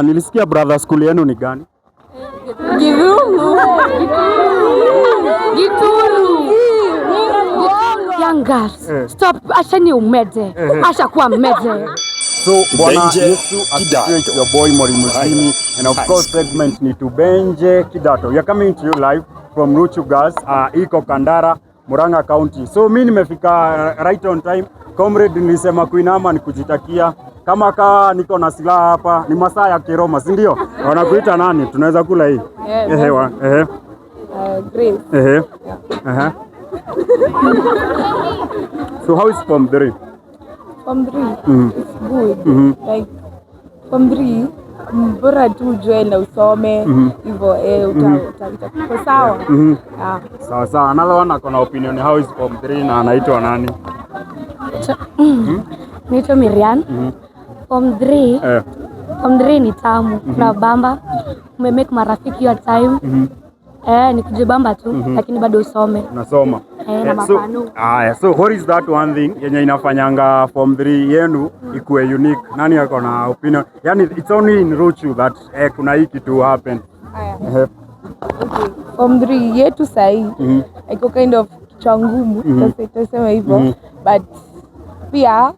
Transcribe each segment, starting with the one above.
Nilisikia brother, school yenu ni gani? Githungu. Gituru. Young girls, Eh. stop, acheni umede. Acha kuwa mmede. So Bwana Tubenje Yesu asifiwe. It's your boy Mwalimu Jimmy, and of course segment ni Tubenje Kidato. We are coming to you live from Ruchu Girls, iko Kandara, Murang'a County. So mi nimefika right on time. Comrade, nilisema kuinama ni kujitakia. Kama kaa niko na silaha hapa, ni masaa ya Kiroma, si ndio? Wanakuita nani? Tunaweza kula hii. Yeah. Ehe, ehe. Grace. Ehe. Ehe. So how is form 3? Form 3. It's good. Like form 3, bora tu ujue na usome hivyo, eh, utakuwa sawa. Yeah. Sawa sawa. Another one ako na opinion, how is form 3, na anaitwa nani? Naitwa Miriam. Form 3, form 3 ni tamu. Kuna bamba. Umemake marafiki your time. Eh, ni kujibamba tu, lakini bado usome. Unasoma. Eh, na So, mapanu. Aya, so what is that one thing yenye inafanyanga form 3 yenu ikuwe unique? Nani ako na opinion? Yani it's only in Ruchu that kuna hii kitu happen. Aya. Ehe. Okay. Form 3 yetu sahii iko kind of kichwa ngumu, tuseme hivyo, but pia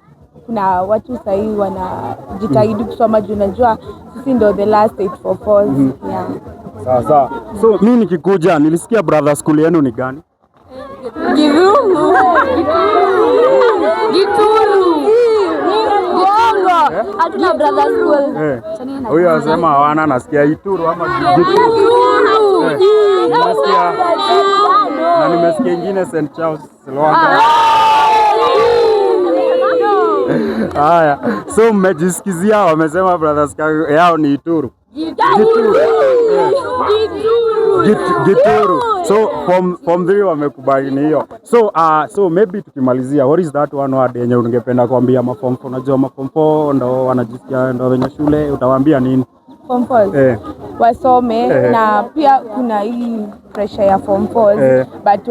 kuna watu sahii wanajitahidi kusoma juu najua sisi ndo the last 844s, yeah. Sawa sawa. So mi nikikuja nilisikia brother, school yenu ni gani? Githungu. Gituru. Hatuna brother school. Eh. Huyo anasema hawana, nasikia Ituru ama Gituru. Eh. Nimesikia na nimesikia ingine St Charles Lwanga. Haya, so mmejisikizia, wamesema brothers yao ni Ituru. Gituru. Gituru. So form 3 wamekubali ni hiyo. So maybe tukimalizia, what is that one word yenye ungependa kuambia ma form 4? Unajua ma form 4 ndo wanajisikia ndo wenye shule, utawaambia nini? Form 4 wasome na pia kuna hii pressure ya form 4, but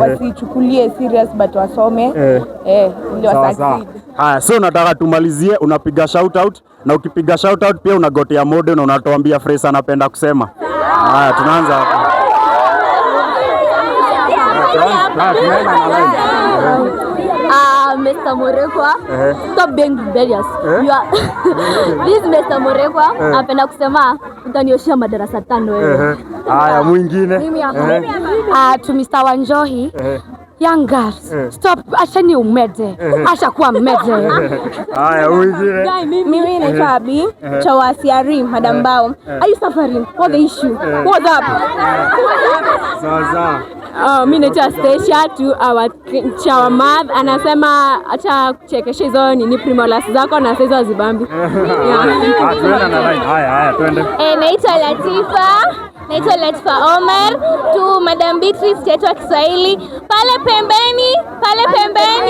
wasichukulie serious, but wasome ili Sawa sawa. wasucceed. Haya, so nataka tumalizie, unapiga shout out na ukipiga shout out pia unagotea mode na unatuambia phrase anapenda kusema. Haya, tunaanza hapa. Haya, tunaenda na line. Mr. Morekwa, stop being rebellious. Eh? You are This Mr. Morekwa anapenda kusema utanioshia madarasa 5 wewe. Ehe. Haya, mwingine. Mimi hapa. To Mr. Wanjohi. Young girls, stop, acheni umede. Acha kuwa mmede. Haya, mwingine. Mimi naitwa Abi Chawasiari, Madam Bao. Are you suffering? What the issue? What's up? Sawa sawa. Mi naitwa Stacia to our chawa math, anasema acha kuchekesha hizo nini premolars zako na saizo hazibambi. Ah, tunaenda na line. Haya, haya, twende. Eh, naitwa Latifa. Naitwa Latifa Omar tu Madam Beatrice chetu wa Kiswahili pale pembeni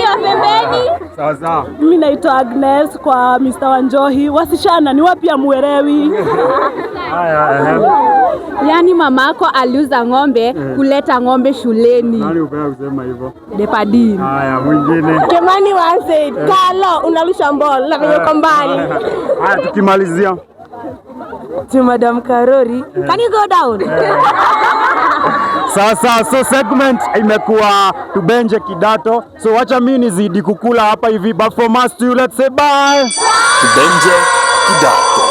wa pembeni. Sawa sawa. Mimi naitwa Agnes kwa Mr. Wanjohi. Wasichana ni wapi amuelewi? Haya, ehe. Yaani mamako aliuza ng'ombe kuleta ng'ombe shuleni. Nani upenda kusema hivyo? Depadini. Haya, mwingine. Kemani once said, "Kalo unarusha ball na venye uko mbali." Haya, tukimalizia. To Madam Karori, can you go down? Sasa so segment imekuwa Tubenje Kidato. So wacha mimi nizidi kukula hapa hivi, but from us to you, let's say bye. Tubenje Kidato.